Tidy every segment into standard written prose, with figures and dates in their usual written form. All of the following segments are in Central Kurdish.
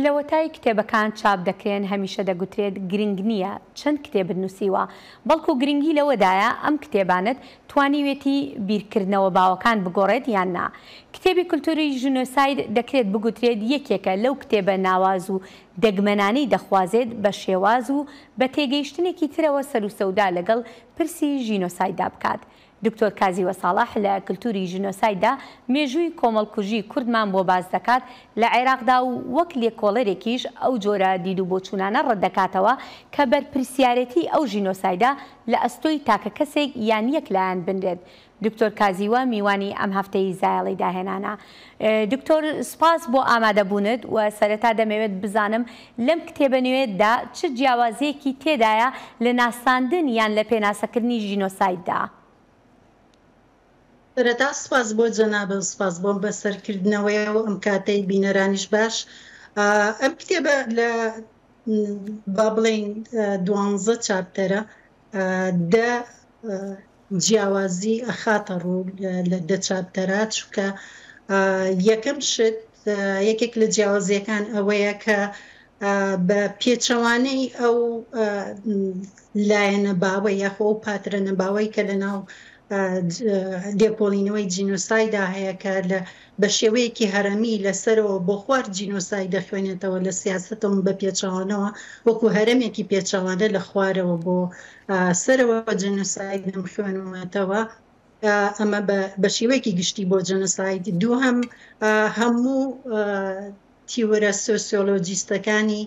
لەوەتای کتێبەکان چاپ دەکرێن هەمیشە دەگوترێت گرنگ نییە چەند کتێبت نووسیوە، بەڵکو گرنگی لەوەدایە ئەم کتێبانەت توانیوێتی بیرکردنەوە باوەکان بگۆڕێت یان نا. کتێبی کولتوری ژینۆساید دەکرێت بگوترێت یەکێکە لەو کتێبە ناواز و دەگمەنانەی دەخوازێت بە شێواز و بە تێگەیشتنێکی ترەوە سەروسەودا لەگەڵ پرسی ژینۆسایددا بکات. دکتۆر کازیوە ساڵح لە کلتوری ژینۆسایددا مێژووی کۆمەڵکوژی کوردمان بۆ باس دەکات لە عێراقدا و وەک لێکۆڵەرێکیش ئەو جۆرە دیدوبۆچوونانە ڕەتدەکاتەوە کە بەرپرسیارێتی ئەو ژینۆسایدە لە ئەستۆی تاکە کەسێک یان یەک لایەن بنرێت. دکتۆر کازیوە میوانی ئەم هەفتەی زایەڵەی داهێنانە. دکتۆر سوپاس بۆ ئامادەبوونت و سەرەتا دەمەوێت بزانم لەم کتێبە نوێیەتدا چ جیاوازییەکی تێدایە لە ناساندن یان لە پێناسەکردنی ژینۆسایددا؟ سەرەتا سوپاس بۆ جەنابت، سوپاس بۆ بەسەرکردنەوەی و ئەم کاتەی بینەرانیش باش. ئەم کتێبە لە با بڵێین دوانزە چاپتەرە، دە جیاوازی ئەخاتە ڕوو لە دە چاپتەرا، چونکە یەکەم شت یەکێک لە جیاوازیەکان ئەوەیە کە بە پێچەوانەی ئەو لایەنە باوە یاخۆ ئەو پاترەنە باوەی کە لە ناو لێکۆڵینەوەی جینۆسایدا هەیە کە لە بە شێوەیەکی هەرەمی لە سەرەوە بۆ خوار جینۆساید دەخوێنێتەوە لە سیاسەتەوە بە پێچەوانەوە وەکو هەرەمێکی پێچەوانە لە خوارەوە بۆ سەرەوە جینۆسایدم خوێنوەتەوە ئەمە بە شێوەیەکی گشتی بۆ جینۆساید. دووهەم هەموو تیۆرە سۆسیۆلۆجیستەکانی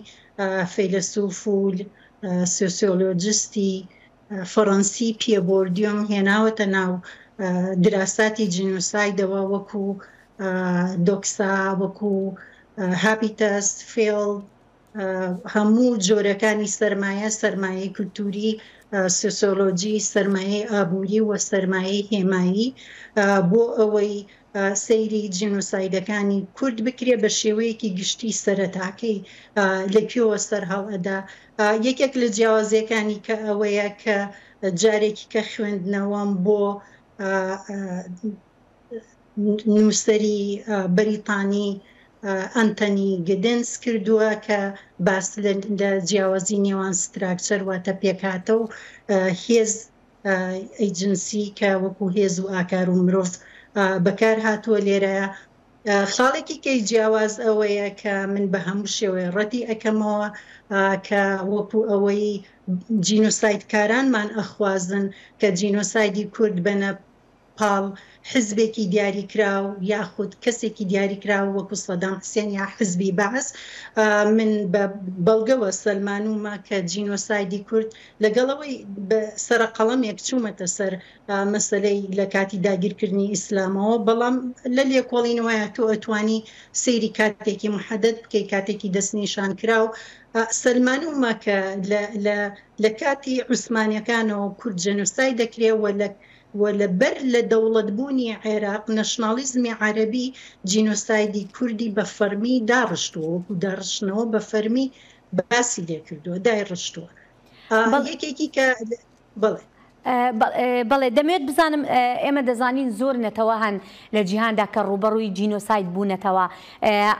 فەیلەسوف و سۆسیۆلۆجستی فەڕەنسی پیێ بۆردیۆم هێناوەتە ناو دراساتی جینۆسایدەوە وەکو دۆکسا، وەکو هابیتەس، فێڵد، هەموو جۆرەکانی سەرمایە، سەرمایەی کولتووری، سۆسیۆلۆجی، سەرمایەی ئابووری و سەرمایەی هێمایی بۆ ئەوەی سەیری جینۆسایدەکانی کورد بکرێ بە شێوەیەکی گشتی سەرەتاکەی لە کوێوە سەرهەڵئەدا. یەکێک لە جیاوازیەکانی کە ئەوەیە کە جارێکی کە خوێندنەوەم بۆ نووسەری بەریتانی ئەنتەنی گدنس کردووە کە باس لە جیاوازی نێوان ستراکچەر واتە پێکهاتە و هێز ئەیجنسی کە وەکو هێز و ئاکار و مرۆڤ بەکار هاتووە لێرەیە. خاڵێکی کەی جیاواز ئەوەیە کە من بە هەموو شێوەیە ڕەتی ئەکەمەوە کە وەکو ئەوەی جینۆسایدکارانمان ئەخوازن کە جینۆسایدی کورد بەنە پاڵ حزبێکی دیاریکراو یاخود کەسێکی دیاریکراو وەکو سەدام حسێن یا حزبی بەعس، من بە بەڵگەوە سەلمانوومە کە جینۆسایدی کورد لەگەڵ ئەوەی بە سەرە قەڵەمێک چوومەتە سەر مەسەلەی لە کاتی داگیرکردنی ئیسلامەوە، بەڵام لە لێکۆڵینەوەیا تۆ ئەتوانی سەیری کاتێکی محەدەد بکەی، کاتێکی دەستنیشانکراو، سەلمانوومە کە لە لە لە کاتی عوسمانیەکانەوە کورد جێنۆساید دەکرێ و لە و لە بەر لە دەوڵەت بوونی عێراق نەشناڵیزمی عەرەبی جینۆسایدی کوردی بە فەرمی داڕشتووە وەکو داڕشتنەوە بە فەرمی باسی لێ کردووە دایڕشتووە یەکێکی کە بەڵێ. بەڵێ دەمەوێت بزانم ئێمە دەزانین زۆر نەتەوە هەن لە جیهاندا کە ڕووبەڕووی جینۆساید بوونەتەوە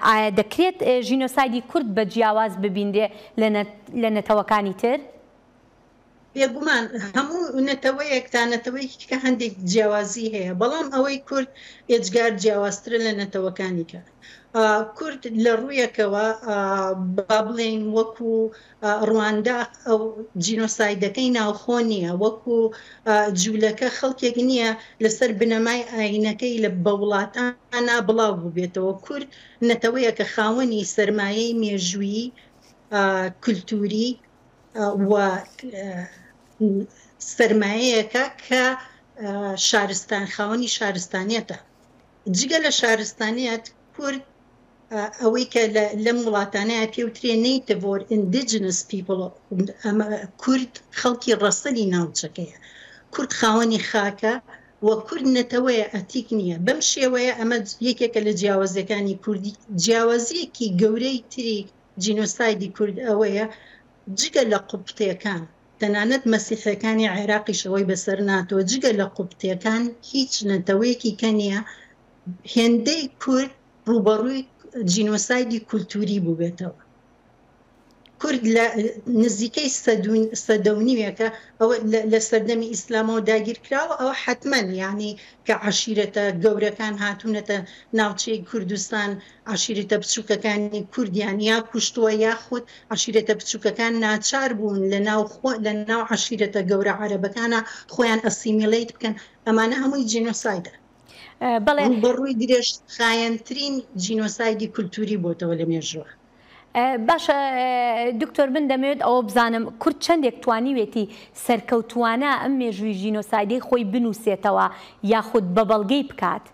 ئایا دەکرێت ژینۆسایدی کورد بە جیاواز ببینرێ لە نەتەوەکانی تر؟ بێگومان هەموو نەتەوەیەک تا نەتەوەیەکی دیکە هەندێک جیاوازی هەیە، بەڵام ئەوەی کورد ئێجگار جیاوازترە لە نەتەوەکانی کە. کورد لە ڕوویەکەوە با بڵێین وەکو ڕواندا ئەو جینۆسایدەکەی ناوخۆ نییە، وەکو جوولەکە خەڵکێک نییە لەسەر بنەمای ئایینەکەی لە بە وڵاتانا بڵاو بووبێتەوە. کورد نەتەوەیەکە خاوەنی سەرمایەی مێژوویی، کولتووری، و سەرمایەیەکە کە شارستان خاوەنی شارستانیەتە جگە لە شارستانیەت کورد ئەوەی کە لەم وڵاتانەیە پێوترێ native or indigenous people ئەمە کورد خەڵکی ڕەسەنی ناوچەکەیە کورد خاوەنی خاکە و کورد نەتەوەیە ئەتیک نییە بەم شێوەیە ئەمە یەکێکە لە جیاوازیەکانی کوردی جیاوازیەکی گەورەی تری جینۆسایدی کورد ئەوەیە جگە لە قوبتێکان، تەنانەت مەسیحێکانی عێراقیش ئەوەی بەسەر ناتوە، جگە لە قوبتێکان هیچ نەتەوەیەکی کە نیە هێندەی کورد ڕووبەڕووی جینۆسایدی کولتووری بووبێتەوە. کورد لە نزیکەی سەدە و نیوێکە ئەوە لە سەردەمی ئیسلامەوە داگیرکراوە، ئەوە حەتمەن یانی کە عەشیرەتە گەورەکان هاتوونەتە ناوچەی کوردستان عەشیرەتە بچووکەکانی کوردیان یا کوشتووە یاخود عەشیرەتە بچووکەکان ناچار بوون لە ناو خۆ لە ناو عەشیرەتە گەورە عەرەبەکانا خۆیان assimilate بکەن، ئەمانە هەمووی جینۆسایدە. بەڵێ. ڕووبەڕووی درێژخایەنترین جینۆسایدی کولتووری بۆتەوە لە مێژووە. باشە دکتۆر من دەمەوێت ئەوە بزانم کورد چەندێک توانیوێتی سەرکەوتووانە ئەم مێژووی ژینۆسایدەی خۆی بنووسێتەوە یاخود بە بەڵگەی بکات؟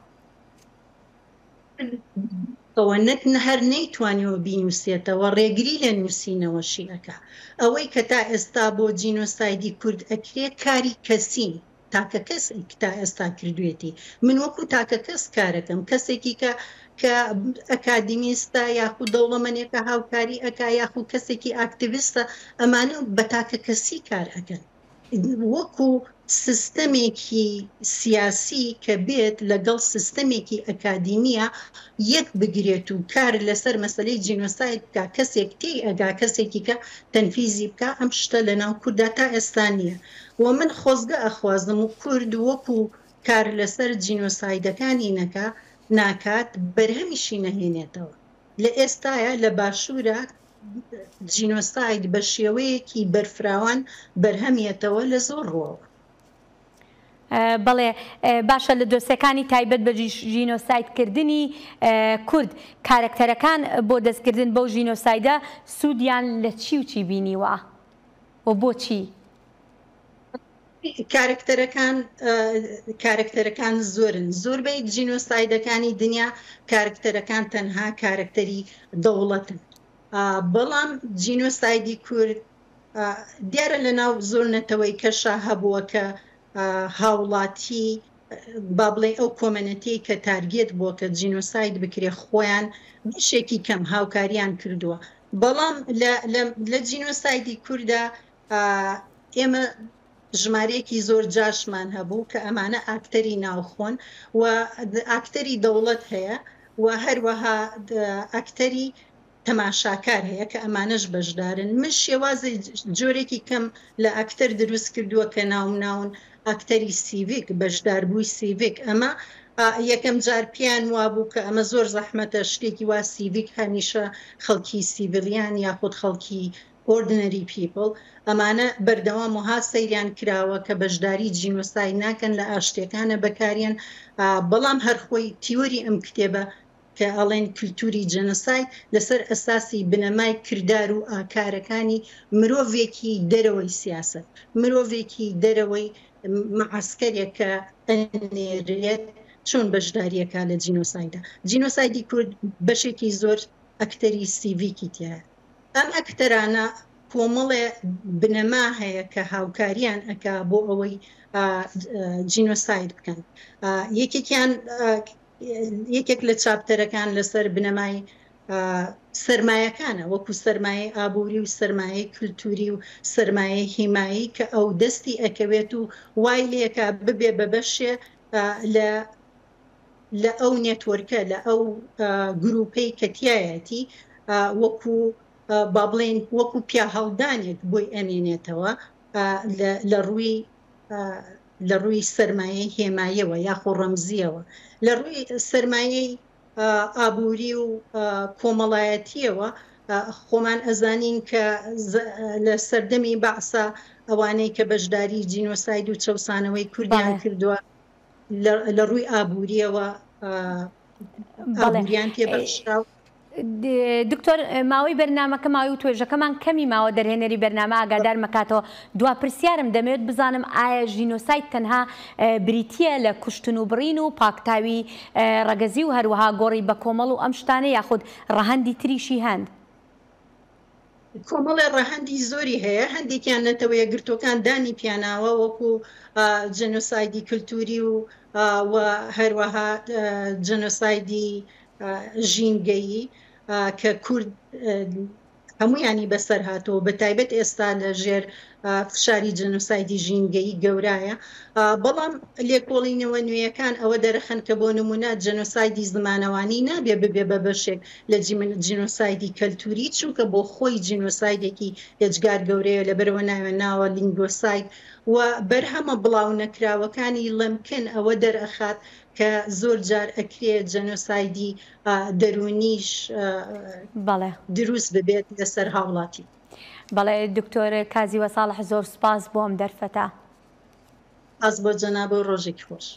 ئەوە نەک هەر نەیتوانیوە بینووسێتەوە، ڕێگری لە نووسینەوەشی ئەکا. ئەوەی کە تا ئێستا بۆ جینۆسایدی کورد ئەکرێ کاری کەسین، تاکە کەسێک تا ئێستا کردوێتی. من وەکو تاکە کەس کارەکەم، کەسێکی کە کە ئەکادیمیستە یاخود دەوڵەمەنێکە هاوکاری ئەکا یاخود کەسێکی ئاکتیڤیستە، ئەمانە بە تاکە کەسی کار ئەکەن. وەکو سیستەمێکی سیاسی کە بێت لەگەڵ سیستەمێکی ئەکادیمیە یەک بگرێت و کار لەسەر مەسەلەی جینۆساید بکا، کەسێک تێی ئەگا کەسێکی کە تەنفیزی بکا، ئەم شتە لەناو کوردا تا ئێستا نیە و من خۆزگە ئەخوازم و کورد وەکو کار لەسەر جینۆسایدەکانی نەکا ناکات بەرهەمیشی نەهێنێتەوە. لە ئێستایا لە باشورا جینۆساید بە شێوەیەکی بەرفراوان بەرهەم یەتەوە لە زۆر ڕووەوە. بەڵێ باشە لە دۆسێکانی تایبەت بە ژینۆساید کردنی کورد کارەکتەرەکان بۆ دەستکردن بەو ژینۆسایدە سوودیان لە چی و چی بینیوە و بۆچی؟ کارەکتەرەکان کارەکتەرەکان زۆرن، زۆربەی جینۆسایدەکانی دنیا کارەکتەرەکان تەنها کارەکتەری دەوڵەتن، بەڵام جینۆسایدی کورد دیارە لە ناو زۆر نەتەوەی کەشا هەبووە کە هاوڵاتی با بڵێ ئەو کۆمەنەتیەی کە تارگێت بووە کە جینۆساید بکرێ خۆیان بەشێکی کەم هاوکاریان کردووە، بەڵام لە جینۆسایدی کوردا ئێمە ژمارەیەکی زۆر جاشمان هەبوو کە ئەمانە ئاکتەری ناوخۆن و ئاکتەری دەوڵەت هەیە و هەروەها ئەکتەری تەماشاکار هەیە کە ئەمانەش بەشدارن. من شێوازی جۆرێکی کەم لە ئەکتەر دروست کردووە کە ناوم ناون ئەکتەری سیڤیک، بەشداربووی سیڤیک. ئەمە یەکەم جار پێیان وابوو کە ئەمە زۆر زەحمەتە شتێکی وا سیڤیک هەمیشە خەڵکی civilian یاخود خەڵکی Ordinary People، ئەمانە بەردەوام وەها سەیریان کراوە کە بەشداری جینۆساید ناکەن لە ئاشتیەکانە بەکاریەن، بەڵام هەر خۆی تیۆری ئەم کتێبە کە ئەڵێن کلتوری جێنۆساید لەسەر ئەساسی بنەمای کردار و ئاکارەکانی مرۆڤێکی دەرەوەی سیاسەت، مرۆڤێکی دەرەوەی مەعەسکەرێک کە ئەنێرێت چۆن بەشداریەکا لە جینۆسایدا. جینۆسایدی کورد بەشێکی زۆر ئەکتەری سیڤیکی تیایە. ئەم ئەکتەرانە کۆمەڵێ بنەما هەیە کە هاوکاریان ئەکا بۆ ئەوەی جینۆساید بکەن. یەکێکیان یەکێک لە چاپتەرەکان لەسەر بنەمای سەرمایەکانە وەکو سەرمایەی ئابووری و سەرمایەی کلتوری و سەرمایەی هیمایی کە ئەو دەستی ئەکەوێت و وای لێکا ببێ بە بەشێ لە لە ئەو نێتۆرکە لە ئەو گروپەی کە تیایەتی وەکو با بڵێین وەکو پیاهەڵدانێک بۆی ئەمێنێتەوە لە ڕووی لە ڕووی سەرمایەی هێماییەوە یاخۆ ڕەمزییەوە لە ڕووی سەرمایەی ئابووری و کۆمەڵایەتیەوە خۆمان ئەزانین کە لە سەردەمی بەعسا ئەوانەی کە بەشداری جینۆساید و چەوسانەوەی کوردیان کردووە لە ڕووی ئابووریەوە ئابووریان پێ بەخشرا. دکتۆر ماوەی بەرنامەکە ماوەی و توێژەکەمان کەمی ماوە دەرهێنەری بەرنامە ئاگادار مەکاتەوە دوا پرسیارم دەمەوێت بزانم ئایا ژینۆساید تەنها بریتییە لە کوشتن و بڕین و پاکتاوی ڕەگەزی و هەروەها گۆڕی بەکۆمەڵ و ئەم شتانە یاخود ڕەهەندی تریشی هەن؟ کۆمەڵێ ڕەهەندی زۆری هەیە، هەندێکیان نەتەوە یەکگرتووەکان دانی پیاناوە وەکو جێنۆسایدی کلتوری و و هەروەها جێنۆسایدی ژینگەیی کە کورد هەمویانی بەسەر هاتەوە بە تایبەت ئێستا لە ژێر فشاری جینۆسایدی ژینگەیی گەورایە، بەڵام لێکۆڵینەوە نوێیەکان ئەوە دەرەخەن کە بۆ نموونە جینۆسایدی زمانەوانی نابێ ببێ بە بەشێک لە جینۆسایدی کەلتووری، چونکە بۆ خۆی جینۆسایدێکی ئێجگار گەورەیە، لەبەرئەوە ناویان ناوە لینگۆساید و بەرهەمە بڵاونەکراوەکانی لەمکن ئەوە دەرئەخات کە زۆر جار ئەکرێ جینۆسایدی دەروونیش دروست ببێت لەسەر هاوڵاتی. بەڵێ دکتۆر کازیوە ساڵح زۆر سوپاس بۆ ئەم دەرفەتە. سوپاس بۆ جەنابت و ڕۆژێکی خۆش.